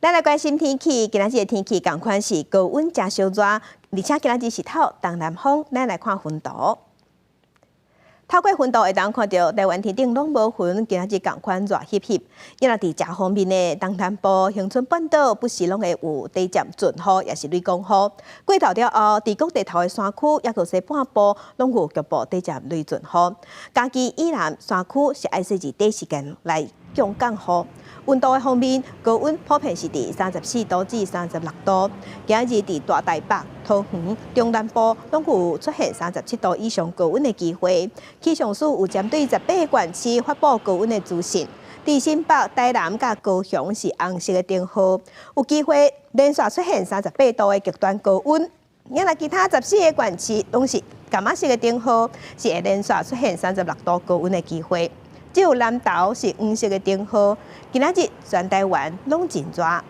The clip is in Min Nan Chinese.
咱來關心天氣，今仔日的天氣仝款是高溫加燒熱，而且今仔日是透東南風。咱來看雲圖，透過雲圖會當看著台灣天頂攏無雲，今仔日仝款熱翕翕。抑若佇遮方面的東南部、恆春半島，不時攏會有短暫陣雨，抑是雷公雨。過晝了後，佇各地頭的山區，抑閣西半部，攏有局部短暫雷陣雨。嘉義以南山區是愛設置短時間來強降雨。溫度的方面，高溫普遍是佇34度至36度。今仔日佇大台北、桃園、中南部，攏有出現37度以上高溫的機會。氣象署有針對18個縣市發布高溫的資訊。佇新北、台南佮高雄是紅色的燈號，有機會連續出現38度的極端高溫。抑若其他14個縣市攏是柑仔色的燈號，是會連續出現36度高溫的機會。只有南投是黃色的燈號，今仔日全台灣攏真熱。